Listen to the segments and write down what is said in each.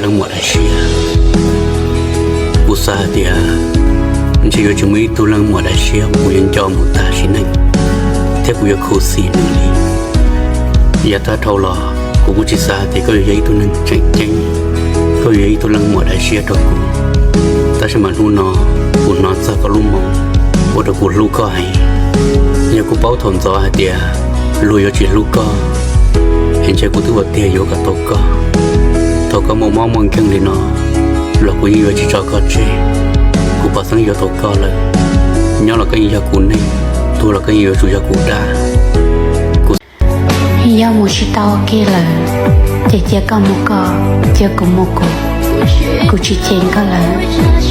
leej muam daim siab. Kuv xav hais tias ntshe yuav tsis muaj ib tug leej muam daim siab kuv yuav nco mus tas sim neej thiab kuv yuav khuv xim nws li. Yav tag dhau los kuv kuj tsis xav hais tias koj yuav yog ib tug neeg tseem ceeb, koj yuav yog ib tug leej muam daim siab rau kuv. Tab sis mas hnub no kuv hnov txog koj lub moo ua rau kuv hlub koj heev. Yog kuv paub thaum ntxov hais tias luag yuav tsis hlub koj, es ntshe kuv twb ua tiag yuav kom tau koj. Thaum koj muaj mob muaj nkeeg li no los kuv yeej yuav tsis tso koj tseg. Kuv pom xeeb yuav tau koj lawm, nyob los koj yeej yog kuv neeg, tuag los koj yeej yuav tsum yog kuv dab. Kuv yog mus tsis tau ua ke lawm, ces cia koj mus koj, cia kuv mus kuv. Kuv tsis cheem koj lawm,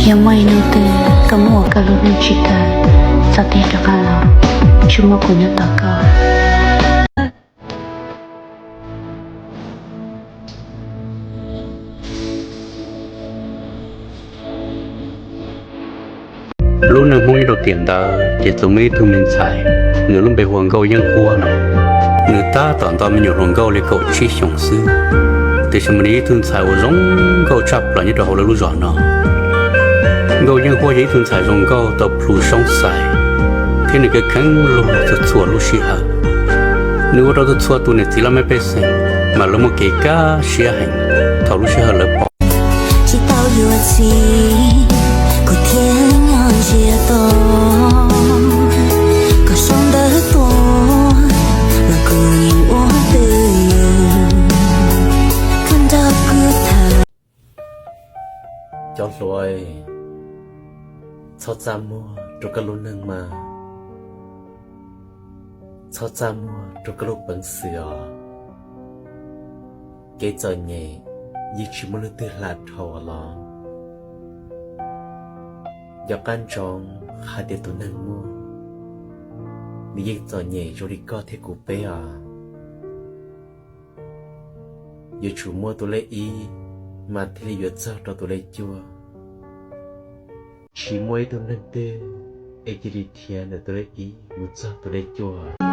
yog muaj ib hnub twg koj muaj ua koj lub neej tsis tau, txhob tig rov qab los, tsuas muaj kuv nyob tos koj. Lub neej Hmoob nyob rau tiam ntawd ces txawm muaj ib tug me ntxhais, nws lub npe hu ua Nkauj Yeeb Huab no. Nws tab tom nto me nyuam hluas nkauj li kaum tsib xyoos xwb, tiam sis mas nws yog ib tug ntxhais uas zoo nkauj tshaj plaws nyob rau hauv lawv lub zos no. Nkauj Yeeb Huab yog ib tug ntxhais zoo nkauj tau plhu soob xais, thiab nws kheev kheev luag txhua txhua lub sij hawm. Nws ua rau txhua txhua tus niam txiv laj mej pej xeem mas lawv muaj kev kaj siab heev thaum lub sij hawm lawv pom. Tsis tau yuav txiv, kuv thiaj nyob ntsiag to, kom sau ntawv tuaj los kuv yeej ua twj ywm, koj nrog kuv tham. Cov hluas, txhob txaj muag rau koj lub neej mas, txhob txaj muag rau koj lub peev xwm os. Kev txom nyem yeej tsis muaj leej twg hla dhau los. Nco qab ntsoov hais tias tus neeg muaj, nws yeej txom nyem zoo li koj thiab kuv peb os. Yuav tsum muaj tus lej ib mas thiaj li yuav txog rau tus lej cuaj. Tsis muaj ib tug neeg twg es cia li dhia ntawm tus lej ib mus txog tus lej cuaj.